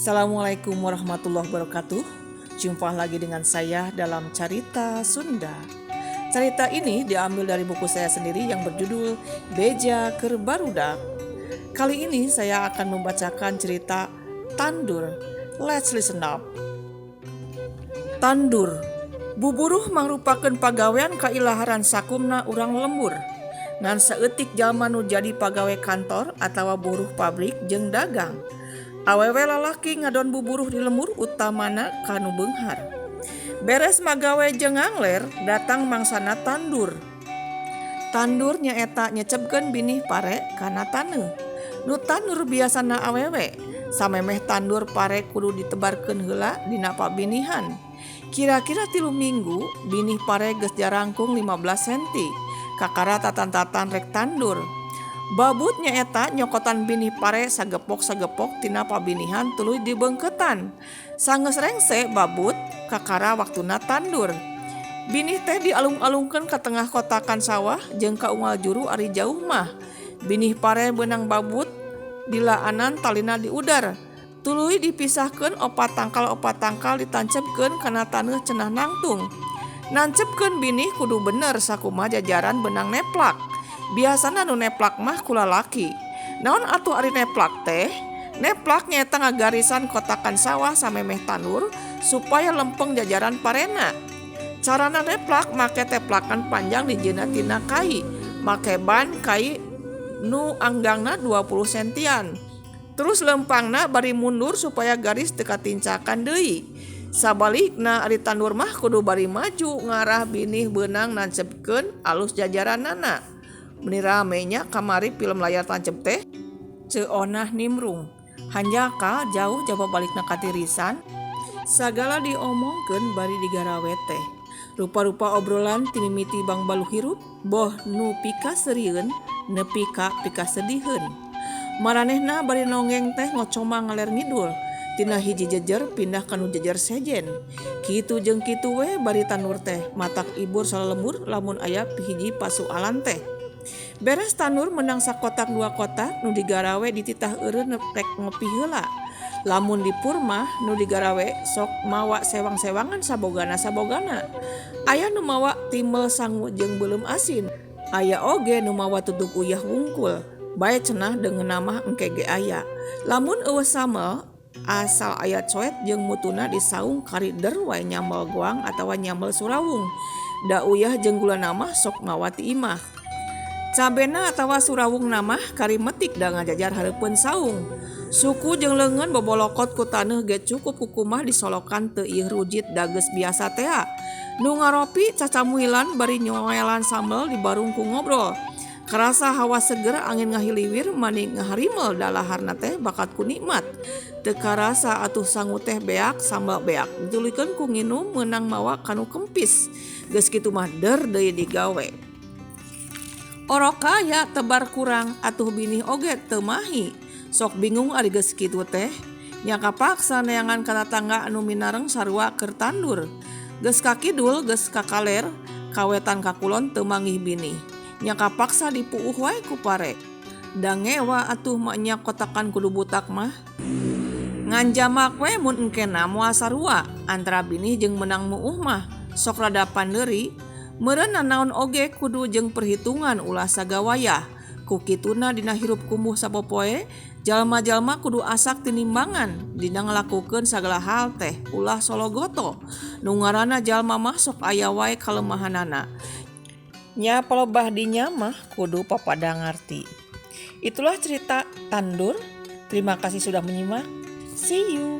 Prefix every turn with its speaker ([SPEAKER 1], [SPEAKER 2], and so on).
[SPEAKER 1] Assalamualaikum warahmatullahi wabarakatuh. Jumpa lagi dengan saya dalam Carita Sunda. Cerita ini diambil dari buku saya sendiri yang berjudul Beja Keur Barudak. Kali ini saya akan membacakan cerita Tandur. Let's listen up. Tandur. Buburuh mangrupakeun pagawean kailaharan sakumna urang lembur. Ngan saeutik jalma nu jadi pagawe kantor atawa buruh pabrik jeung dagang. Awewe lalaki ngadon buburuh di lembur, utamana ka nu beunghar. Beres magawe jeung ngangler, datang mangsana tandur. Tandur nyaeta nyecepkeun binih pare kana taneuh. Nu tandur biasana awewe. Samemeh tandur, pare kudu ditebarkeun heula dina pabinihan. Kira-kira 3 minggu binih pare geus jarangkung 15 senti. Kakara tatan-tatan rek tandur. Babut nyaeta nyokotan binih pare sagepok-sagepok tina pabinihan tuluy dibeungkeutan. Sanggeus rengse babut, kakara waktuna tandur. Binih teh dialung-alungkeun ka tengah kotakan sawah jeung ka unggal juru ari jauh mah. Binih pare beunang babut dilaanan, talina diudar. Tuluy dipisahkeun opat tangkal opat tangkal, ditancepkeun kana taneuh cenah nangtung. Nancepkeun binih kudu bener sakumaha jajaran benang neplak. Biasana nu neplak mah ku lalaki. Naon atuh ari neplak teh? Neplak nyaeta ngagarisan kotakan sawah samemeh tandur supaya lempeng jajaran parena. Carana neplak make teplakan panjang dijieunna tina kai, make ban kai nu anggangna 20 sentian. Terus lempangna bari mundur supaya garis teu katincakan deui. Sabalikna, ari tandur mah kudu bari maju ngarah binih beunang nancepkeun alus jajaranana. Meni rame nya kamari film layar tancep teh. Ceu Onah nimbrung. Hanjakal jauh jaba balikna katirisan. Sagala diomongkeun bari digarawe teh. Rupa-rupa obrolan ti mimiti bangbaluh hirup, boh nu pikaseurieun nepi ka pikasediheun. Maranehna bari nonggeng teh ngocomang ngaler ngidul. Tina hiji jejer pindah ka nu jejer sejen. Kitu jeung kitu we bari tandur teh, matak ibur salalembur lamun aya hiji pasualan teh. Beres tandur menang sakotak dua kotak, nu digarawe dititah eureun rek ngopi heula. Lamun dipur mah nu digarawe sok mawa sewang-sewangan sabogana-sabogana. Aya nu mawa timel sangu jeung beuleum asin. Aya oge nu mawa tutug uyah wungkul. Bae cenah, deungeunna mah engke ge aya. Lamun euweuh samel, asal aya coet jeung mutuna di saung, kari der wae nyambel goang atawa nyambel surawung. Da uyah jeung gulana mah sok mawa ti imah. Cabena atawa surawungna mah kari metik da ngajajar hareupeun saung. Suku jeung leungeun bobolokot ku taneuh ge cukup kukumah disolokan, teu ieuh rujit da geus biasa tea. Nu ngaropi cacamuilan bari nyoelan sambel dibarung ku ngobrol. Karasa hawa seger, angin ngahiliwir mani ngaharimel dalaharna teh bakat ku nikmat. Teu karasa atuh sangu teh beak, sambel beak. Dituluykeun ku nginum meunang mawa kanu kempis. Geus kitu mah der deui digawe. Orok kaya tebar kurang, atuh binih oge teu mahi. Sok bingung ari geus kitu teh. Nya kapaksa neangan ka tatangga anu minareng sarua keur tandur. Geus ka kidul geus ka kaler, ka wetan ka kulon teu manggih binih. Nya kapaksa dipuuh wae ku pare. Da ngewa atuh maenya kotakan kudu butak mah. Ngan jamak we mun engkena moal sarua antara binih jeung meunang muuh mah sok rada pandeuri. Meureun nanaon oge kudu jeung perhitungan, ulah sagawayah. Ku kituna dina hirup kumuh sapopoe, jalma-jalma kudu asak tinimbangan dina ngalakukeun sagala hal teh, ulah sologoto. Nu ngaranna jalma mah sok aya wae kalemahanana. Nya palebah dinya mah kudu papada ngarti. Itulah cerita Tandur. Terima kasih sudah menyimak. See you.